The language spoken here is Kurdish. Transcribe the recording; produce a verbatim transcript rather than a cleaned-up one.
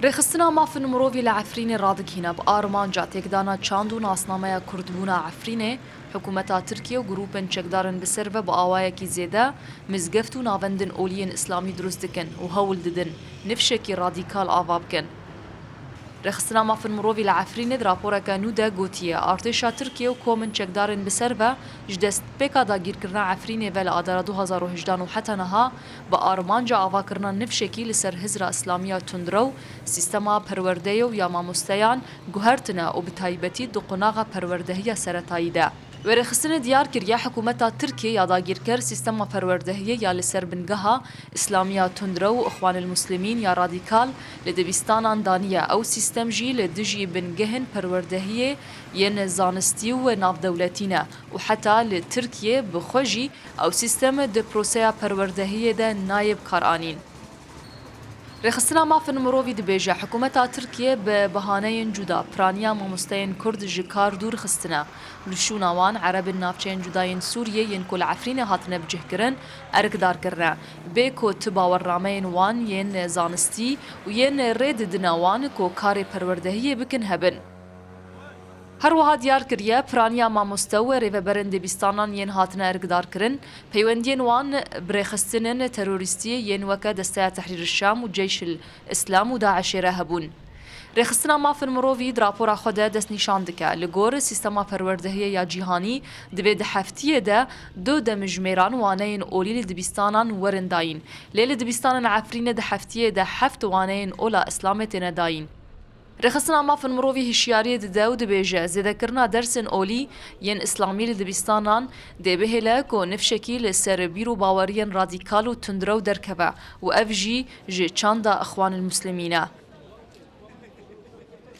Rêxistina mafên mirovî li Efrînê radigihîne, bi armanca têkdana çand û nasnameya kurdbûna Efrînê, hikûmeta Tirkiyê û grûpên çekdarên bi ser ve bi awayekî zêde mizgeft û navendên olî yên îslamî dirust dikin û hewl didin nifşekî radîkal ava bikin. Rêxistina mafên mirovî li Efrînê di raporeke nû de gotiye, artêşa Tirkiyê û komên çekdarên bi ser ve ji destpêka dagîrkirina Efrînê ve li Adara du hazar û hejdehan û heta niha bi armanca avakirina nifşekî li ser hizra îslamiya tundrew, sîstema perwerdeyê û ya mamosteyan guhertine û bi taybetî di qonaxa perwerdehiya seretayî de. Wê rêxistinê diyar kiriye, hikûmeta Tirkiyê ya dagîrker sîstema perwerdehiyê ya li ser bingeha îslamiya tundrew û Ixwanil Muslimîn ya radîkal li dibistanan daniye. Ew sîstem jî li dijî bingehên perwerdehiyê yên zanistî û navdewletî ne û heta li Tirkiyê bi xwe jî ew sîstem di proseya perwerdehiyê de nayê bikaranîn. Rêxistina mafên mirovî dibêje, hikûmeta Tirkiyê bi bihaneyên cuda piraniya mamosteyên kurd ji kar dûr xistine. Li şûna wan, erebên navçeyên cuda yên Sûriyê yên ku li Efrînê hatine bicihkirin, erkdar kirine. Bê ku tu bawerrameyên wan yên zanistî û yên rê didine wan ku karê perwerdehiyê bikin hebin. Her wiha diyar kiriye, piraniya mamoste û rêveberên dibistanan yên hatine erkdarkirin, peywendiyên wan bi rêxistinên terorîstî yên weke Desteya Tehrîr Şam û Ceyşil Îslam û DAIŞê re hebûn. Rêxistina mafên mirovî di rapora xwe de destnîşan dike, li gor sîstema perwerdehiyê ya cîhanî, divê di heftiyê de du demjimêran waneyên olî li dibistanan werin dayîn. Lê li dibistanên Efrînê di heftiyê de heft waneyên ola Îslamê têne dayîn. Rêxistina mafên mirovî hişyariyê dide û dibêje, zêdekirina dersên olî yên îslamî li dibistanan dê bihêle ku nifşekî li ser bîr û baweriyên radîkal û tundrew derkeve û ev jî ji çanda Ixwanil Muslimîn e.